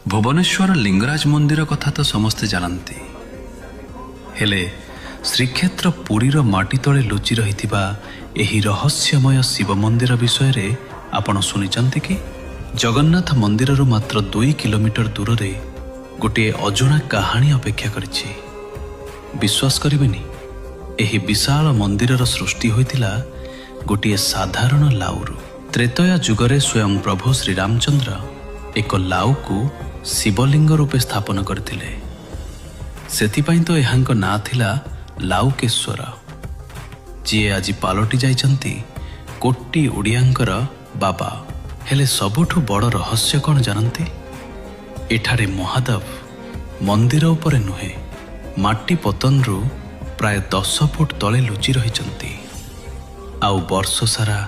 ଭୁବନେଶ୍ୱର ଲିଙ୍ଗରାଜ ମନ୍ଦିର କଥା ତ ସମସ୍ତେ ଜାଣନ୍ତି, ହେଲେ ଶ୍ରୀକ୍ଷେତ୍ର ପୁରୀର ମାଟି ତଳେ ଲୁଚି ରହିଥିବା ଏହି ରହସ୍ୟମୟ ଶିବ ମନ୍ଦିର ବିଷୟରେ ଆପଣ ଶୁଣିଛନ୍ତି କି? ଜଗନ୍ନାଥ ମନ୍ଦିରରୁ ମାତ୍ର 2 କିଲୋମିଟର ଦୂରରେ ଗୋଟିଏ ଅଜଣା କାହାଣୀ ଅପେକ୍ଷା କରିଛି। ବିଶ୍ୱାସ କରିବେନି, ଏହି ବିଶାଳ ମନ୍ଦିରର ସୃଷ୍ଟି ହୋଇଥିଲା ଗୋଟିଏ ସାଧାରଣ ଲାଉରୁ। ତ୍ରେତୟା ଯୁଗରେ ସ୍ୱୟଂ ପ୍ରଭୁ ଶ୍ରୀରାମଚନ୍ଦ୍ର ଏକ ଲାଉକୁ ଶିବଲିଙ୍ଗ ରୂପେ ସ୍ଥାପନ କରିଥିଲେ। ସେଥିପାଇଁ ତ ଏହାଙ୍କ ନାଁ ଥିଲା ଲାଉକେଶ୍ୱର, ଯିଏ ଆଜି ପାଲଟି ଯାଇଛନ୍ତି କୋଟି ଓଡ଼ିଆଙ୍କର ବାବା। ହେଲେ ସବୁଠୁ ବଡ଼ ରହସ୍ୟ କ'ଣ ଜାଣନ୍ତି? ଏଠାରେ ମହାଦେବ ମନ୍ଦିର ଉପରେ ନୁହେଁ, ମାଟି ପତନରୁ ପ୍ରାୟ 10 ଫୁଟ ତଳେ ଲୁଚି ରହିଛନ୍ତି। ଆଉ ବର୍ଷ ସାରା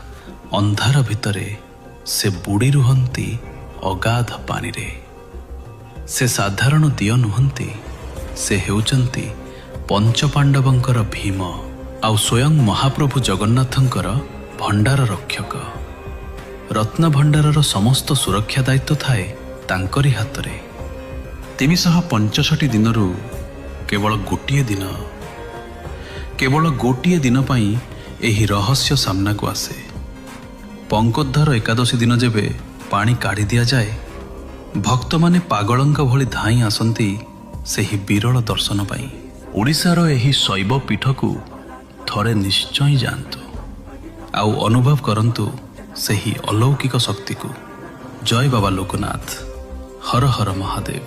ଅନ୍ଧାର ଭିତରେ ସେ ବୁଡ଼ି ରୁହନ୍ତି ଅଗାଧ ପାଣିରେ। ସେ ସାଧାରଣ ଦିଅ ନୁହନ୍ତି, ସେ ହେଉଛନ୍ତି ପଞ୍ଚପାଣ୍ଡବଙ୍କର ଭୀମ ଆଉ ସ୍ୱୟଂ ମହାପ୍ରଭୁ ଜଗନ୍ନାଥଙ୍କର ଭଣ୍ଡାର ରକ୍ଷକ। ରତ୍ନଭଣ୍ଡାରର ସମସ୍ତ ସୁରକ୍ଷା ଦାୟିତ୍ୱ ଥାଏ ତାଙ୍କରି ହାତରେ। 365 ଦିନରୁ କେବଳ ଗୋଟିଏ ଦିନ, କେବଳ ଗୋଟିଏ ଦିନ ପାଇଁ ଏହି ରହସ୍ୟ ସାମ୍ନାକୁ ଆସେ। ପଙ୍କୋଦ୍ଧାର ଏକାଦଶୀ ଦିନ ଯେବେ ପାଣି କାଢ଼ି ଦିଆଯାଏ, ଭକ୍ତମାନେ ପାଗଳଙ୍କ ଭଳି ଧାଇଁ ଆସନ୍ତି ସେହି ବିରଳ ଦର୍ଶନ ପାଇଁ। ଓଡ଼ିଶାର ଏହି ଶୈବ ପୀଠକୁ ଥରେ ନିଶ୍ଚୟ ଯାଆନ୍ତୁ ଆଉ ଅନୁଭବ କରନ୍ତୁ ସେହି ଅଲୌକିକ ଶକ୍ତିକୁ। ଜୟ ବାବା ଲୋକନାଥ, ହର ହର ମହାଦେବ।